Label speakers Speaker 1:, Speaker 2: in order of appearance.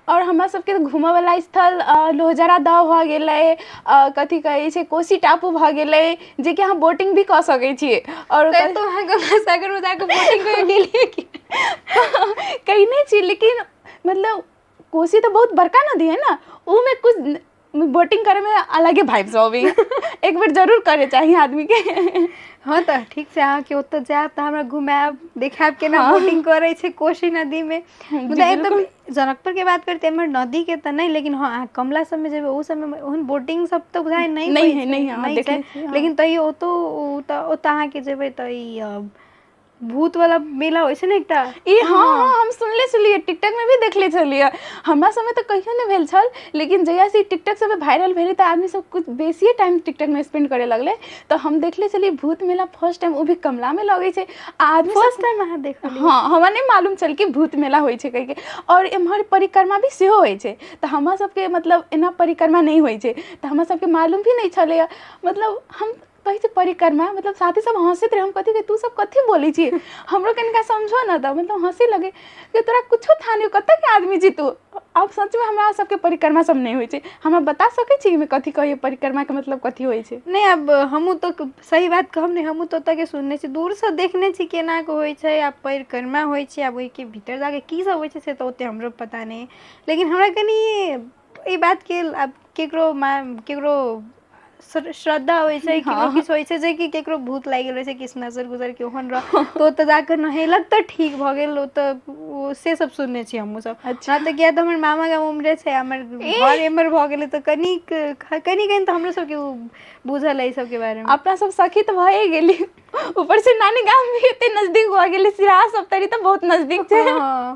Speaker 1: आओर हमरा सबके घूमऽवला स्थल लोहजरा दह भऽ गेलै, कथी कहै छै, कोशी टापू भऽ गेलै, जेकि अहाँ बोटिंग भी कऽ सकै छियै। आओर
Speaker 2: तऽ एतौ अहाँ गंगा सागरमे जाकऽ बोटिंग कहियो गेलियै की?
Speaker 1: कयने छी, लेकिन मतलब कोशी तऽ बहुत बड़का नदी है ने, ओहिमे कुछ बोटिंग करैमे अलगे वाइब्स अबैया। एक बेर जरूर करे चाही आदमीके।
Speaker 2: हँ, तऽ ठीक छै, अहाँके ओतऽ जायब तऽ हमरा घुमायब, देखायब केना बोटिंग करै छै कोशी नदीमे। मुदा एकदम जनकपुरके बात करी तऽ एम्हर नदीके तऽ नहि, लेकिन हँ, अहाँ कमला सबमे जेबै, ओहू सबमे ओहन बोटिंग सब तऽ बुझाइ नहि
Speaker 1: नहि होइ, नहि,
Speaker 2: नहि छै, लेकिन तैयो ओतौ तऽ ओतऽ अहाँके जेबै तऽ ई भूत वाला मेला होइ छै ने एकटा।
Speaker 1: ई हँ, हम सुनले छलियै, टिकटॉक में भी देखले छलियै। हमरा सबमे तऽ कहियो नहि भेल छल, लेकिन जहिया से टिकटॉक सब वायरल भेलै तऽ आदमी सब कुछ बेसिए टाइम टिकटॉक में स्पेंड करे लगलै। तऽ हम देखले छलियै भूत मेला फर्स्ट टाइम, ओ भी कमला में लगै छै आ आदमी
Speaker 2: फर्स्ट टाइम अहाँ देखलियै?
Speaker 1: हँ, हमरा नहि मालूम छल कि भूत मेला होइ छै कहिके। आओर एम्हर परिक्रमा भी सेहो होइ छै, तऽ हमरा सबके मतलब एना परिक्रमा नहि होइ छै, तऽ हमरा सबके मालूम भी नहि छलैए। मतलब हम कहै छै परिक्रमा, मतलब साथी सब हँसैत रहै। हम कथी कहै, तू सब कथी बोलै छी, हमरो कनिका समझो ने। तऽ मतलब हँसी लगै कि तोरा कुछो था नहि, कतऽके आदमी छी तू? आब सचमे हमरा सबके परिक्रमा सब नहि होइ छै। हमरा बता सकै छी एहिमे कथी कहैए, परिक्रमाके मतलब कथी होइ छै?
Speaker 2: नहि, आब हमहूँ तऽ सही बात कहब ने, हमहूँ तऽ ओतऽके सुनने छी, दूरसँ देखने छी केना कऽ होइ छै। आब परिक्रमा होइ छै, आब ओहिके भीतर जाके की सब होइ छै से तऽ ओते हमरो पता नहि। लेकिन हमरा कनि एहि बातके आब केकरो मा केकरो श्रद्धा होइ छै, केकरो किछु होइ छै, जे कि केकरो भूत लागि गेल रहै छै, किछु नजर गुजर के ओहन रह तऽ ओतऽ जाकऽ नहेलक तऽ ठीक भऽ गेल। ओतऽ से सब सुनने छी हमहूँ सब। अच्छा, तऽ किया तऽ हमर मामा गाम उम्हरे छै, हमर घर एम्हर भऽ गेलै, तऽ कनिक कनि कनि तऽ हमरो सबके ओ बुझल अइ सबके बारेमे।
Speaker 1: अपना सब सखी तऽ भए गेली, ऊपर से नानी गाम भी एते नजदीक भऽ गेलै। सिराहा सप्तरी तऽ बहुत नजदीक छै।
Speaker 2: हँ।